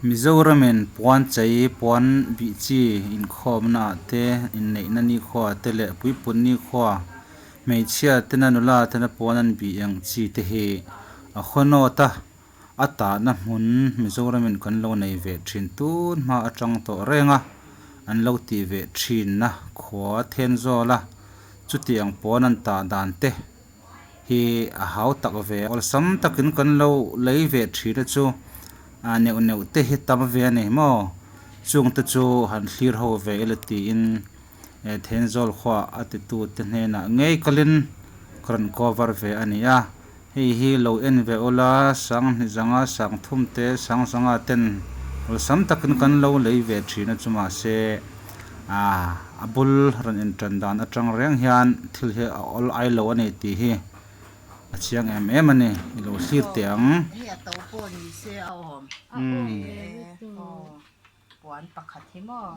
Mizoramin puan chei puan bih chi inkhawmna ah te inneihna nikhua ah te leh puipun nikhua hmeichhia tena nula tena puan an bih ang chi te hi a khaw nawt a a tahna hmun Mizoramin kan lo nei ve thin tun hma atang tawh reng a an lo tih ve thinna khua Thenzawl a chutiang puan an tah dan te hi a hau tak ve awlsam takin kan lo lei ve thin a chu ah neuh neuh te hi tam ve a ni maw chung te chu han thlir ho ve ila tiin eh Thenzawl khuaah a titu te hnenah ngei kalin ka rawn cover ve a ni a hei hi lo en ve ula sanghnih zanga sangthum te sang zanga ten awlsam takin kan lo lei ve thin a chu mahse ah a bul rawn intan dan atang reng hian thil hi a awl ai lo a ni tih hi a chiang em em a ni i lo thlir teh ang. Hei a to pawh ni se a awm aw puan pakhat hi maw.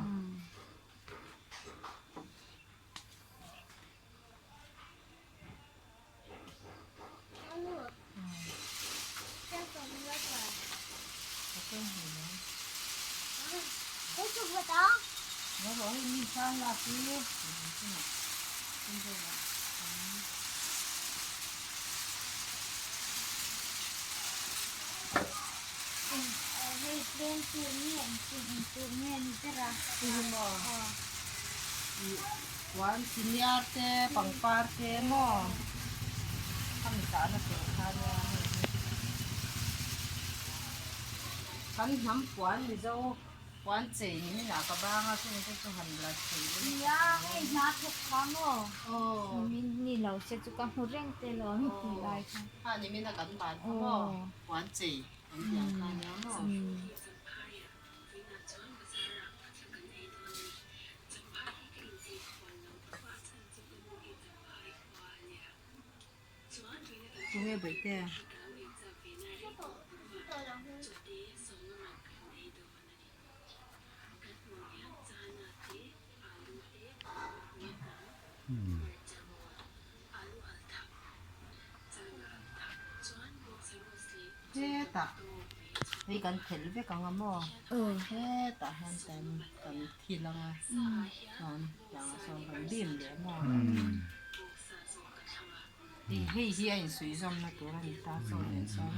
Puan senior te pangpar te maw a mi tahna tur kha nia hei hi kan hnam puan mizo puan chei ni min ah ka bang a chung te chu han la thei ila nia hei hna thawk kha maw aw min ni lo se chu ka hmu reng te lo ang tih lai kha ha ni min a kan ban kha maw puan chei an tih ang kha nia maw. Tunge bawihte? Hetah hei kan phelh vek ang a maw hetah hian kan kan thil ang a chuan tiangah sawn kan dim leh maw hei hei hi a insuih zawmna tur a ni ta saw leh sawn.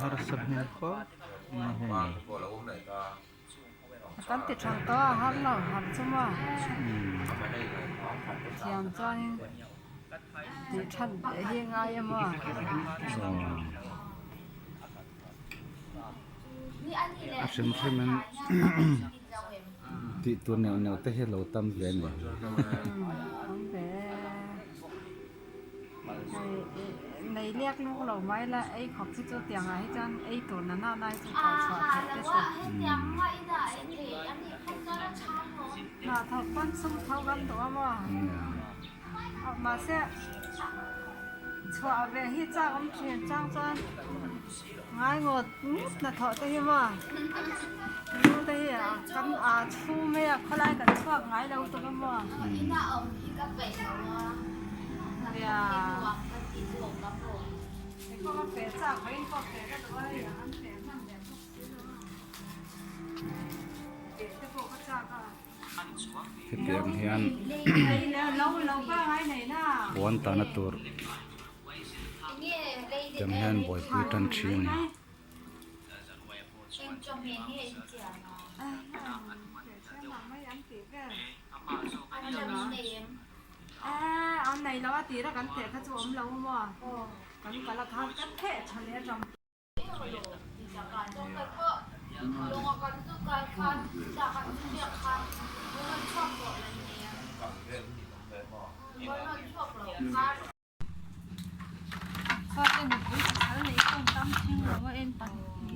Harsa hmel khawp mai hei. Kan ti tha tawh a har lo har chu maw thiam chuanin tih that leh hi ngai emaw. A hrim hrim in tih tur neuh neuh te hi a lo tam ve a ni. Awm ve nei liak luk lo mai la ei khawp hi chu tiang ah hi chuan ei tur na na na hi chu thawh chhuah theih te chu hna thawk pawn sum tho kan duh a maw mahse chhuah ve hi chak awm thin chang chuan. Ngai ngawt ngawt hnathawh te hi maw nu te hi kan a chhung mai a khawlai kan chhuak ngai lo tuk a maw nia hei pawh ka feh chak mai in pawh feh ka duh a hei an feh hman leh bawk si lo a feh te pawh ka chak a. Hetiang hian puan tahna tur tiang hian buaipui tan thin a ni. Fate nupui pasal nei pawh tam thleng lo a en tam hi.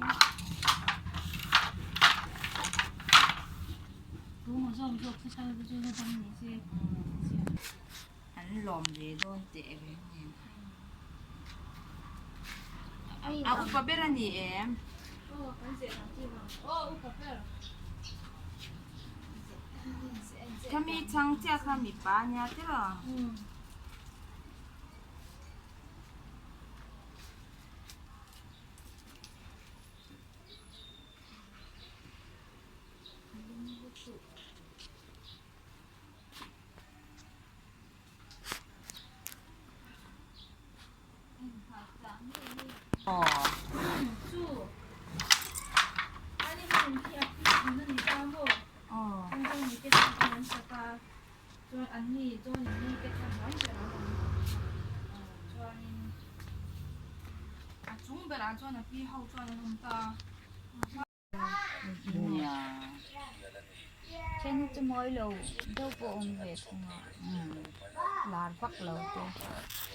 An lawm ve dawn teh reng nen. A upa ber a ni em? Khami chhang chiah kha mipa a nia tiraw? A chung berah chuan a pi ho chuan an awm ta a. Then hi chu mawi lo deuh pawh awm ve thung a lar vak lo te.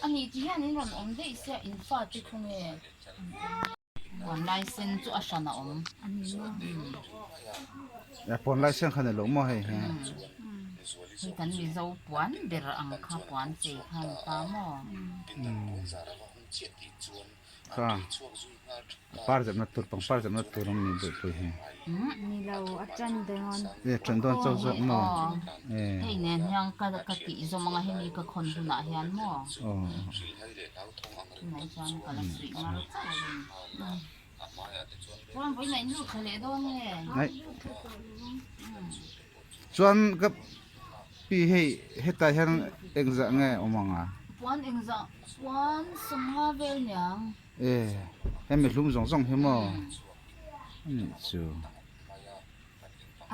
A nih ti hian in rawn awm daih sia in fa te khu nge puan lai sen chu a hran a awm. A ni maw? Puan lai sen kha ni lo maw hei hi. Hei kan Mizo puan ber ang kha puan chei kha ni ta maw? Kha par zepna tur pangpar zepna tur ang ni buaipui hi. Ni lo a tan dawn. E tan dawn chauh zawk maw? E. Hei nen hian ka ka tih zawm anga hemi ka khawn hunah hian maw? Aw. Tunah chuan ka la suih mar chauh a ni. Chuan vawiin ah in lut thla leh dawn nge? Aih. Chuan ka pi hei hetah hian engzah nge awm ang a? Puan engzah puan sawmnga vel niang. E hemi hlum zawng zawng hi maw a nih chu.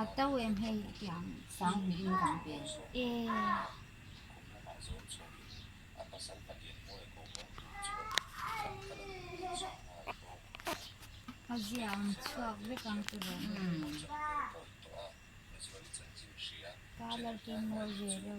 A to em hei tiang. Sang hnih in kan pe. E. A zia ang chhuak vek ang chu lo. Colour hi mawi ve reuh.